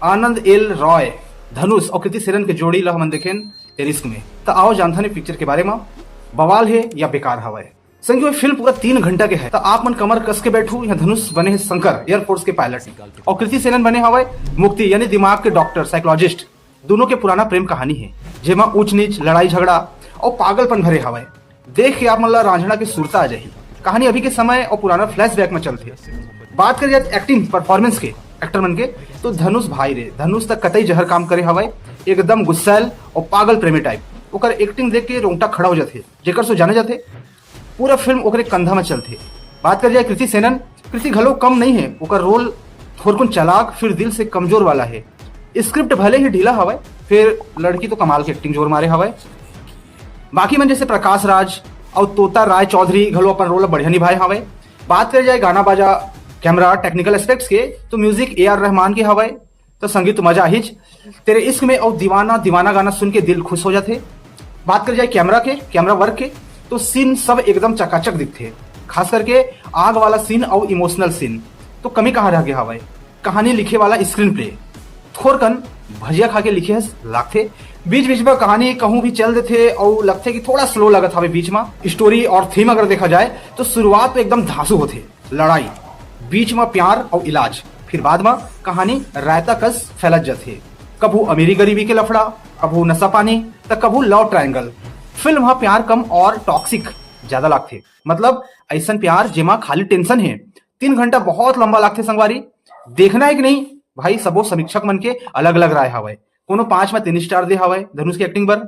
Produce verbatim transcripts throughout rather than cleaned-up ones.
आनंद एल रॉय, धनुष और कृति सेनन के जोड़ी ला हमन देखेन तेरे इश्क में। त आओ जानथन पिक्चर के बारे में, बवाल हे या बेकार हवय। संगी हो, फिल्म पूरा तीन घंटा के हे, त आप मन कमर कस के बैठू। यहाँ धनुष बने हे शंकर, एयरफोर्स के पायलट, और कृति सेनन बने हवय मुक्ति, यानी दिमाग के डॉक्टर, साइकोलॉजिस्ट। दोनों के पुराना प्रेम कहानी हे, जेमा ऊंच नीच, लड़ाई झगड़ा और पागलपन भरे हवय। देख के आप मन ला रांझना के सुरता आ जाही। कहानी अभी के समय और पुराना फ्लैशबैक में चलथे। बात करी जाए एक्टिंग परफॉर्मेंस के, एक्टर मन के, तो धनुष भाई रे, धनुष तक कतई जहर काम करे हवय, एकदम गुस्सैल और पागल प्रेमी टाइप। ओकर एक्टिंग देख के रोंगटा खड़ा हो जाथे, जेकर से जाने जाथे पूरा फिल्म ओकरे कंधा में चलथे। बात कर जाए कृति सेनन, कृति घलो कम नहीं है, ओकर रोल थोरकुन चालाक, फिर दिल से कमजोर वाला है। स्क्रिप्ट भले ही ढीला हवय, फिर लड़की तो कमाल के एक्टिंग जोर मारे हवय। बाकी मन जैसे प्रकाश राज और तोता राय चौधरी घलो अपन रोल बढ़िया निभाए हवय। बात कर जाए गाना बाजा, कैमरा, टेक्निकल एस्पेक्ट्स के, तो म्यूजिक ए आर रहमान के हवय। तो संगीत तो मजा आहिच। तेरे इश्क में और दीवाना दीवाना गाना सुन के दिल खुश हो जाथे। बात कर जाए कैमरा के, कैमरा वर्क के, तो सीन सब एकदम चकाचक दिखथे, खास करके आग वाला सीन और इमोशनल सीन। तो कमी कहाँ रह गया हवय? कहानी लिखे वाला स्क्रीन प्ले थोरकन भजिया खा के लिखे हस लागथे। बीच बीच में कहानी कहूँ भी चल देथे और लगथे कि थोड़ा स्लो लगत हवे बीच में। स्टोरी और थीम अगर देखा जाए तो शुरुआत तो एकदम धांसू होथे, लड़ाई, बीच में प्यार और इलाज, फिर बाद में कहानी रायता कस फैलत जथे। कभू अमीरी गरीबी के लफड़ा, कभू नशा पानी, त कभू लव ट्रायंगल। फिल्म हा प्यार कम और टॉक्सिक ज्यादा लागथे, मतलब ऐसन प्यार जेमा खाली टेंशन है। तीन घंटा बहुत लंबा लागथे संगवारी। देखना है कि नहीं भाई, सबो समीक्षक मन के अलग अलग राय हवय। कोनो पांच में तीन स्टार दे हवय धनुष के एक्टिंग बर,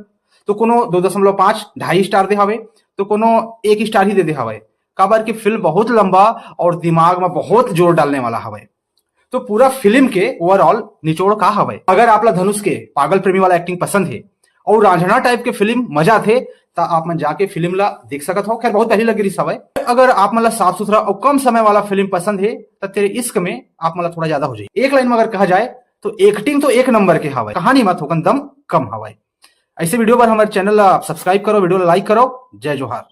तो कोनो दो दशमलव पांच, ढाई स्टार दे हवय, तो कोनो एक स्टार ही दे दे हवय। काबर कि फिल्म बहुत लंबा और दिमाग में बहुत जोर डालने वाला हवय। तो पूरा फिल्म के ओवरऑल निचोड़ का हवय? अगर आप ला धनुष के पागल प्रेमी वाला एक्टिंग पसंद है और रांझना टाइप के फिल्म मजा आथे, त आप मन जाके फिल्म ला देख सकत हो। खैर, बहुत पहली लग रही हवय। अगर आप मन ला साफ सुथरा और कम समय वाला फिल्म पसंद है, त तेरे इश्क में आप मन ला थोड़ा ज्यादा हो जाए। एक लाइन में अगर कहा जाए तो एक्टिंग तो एक नंबर के हवय, कहानी में थोकन दम कम हवय। ऐसे वीडियो बर हमारे चैनल ला सब्सक्राइब करो, वीडियो ला लाइक करो। जय जोहार।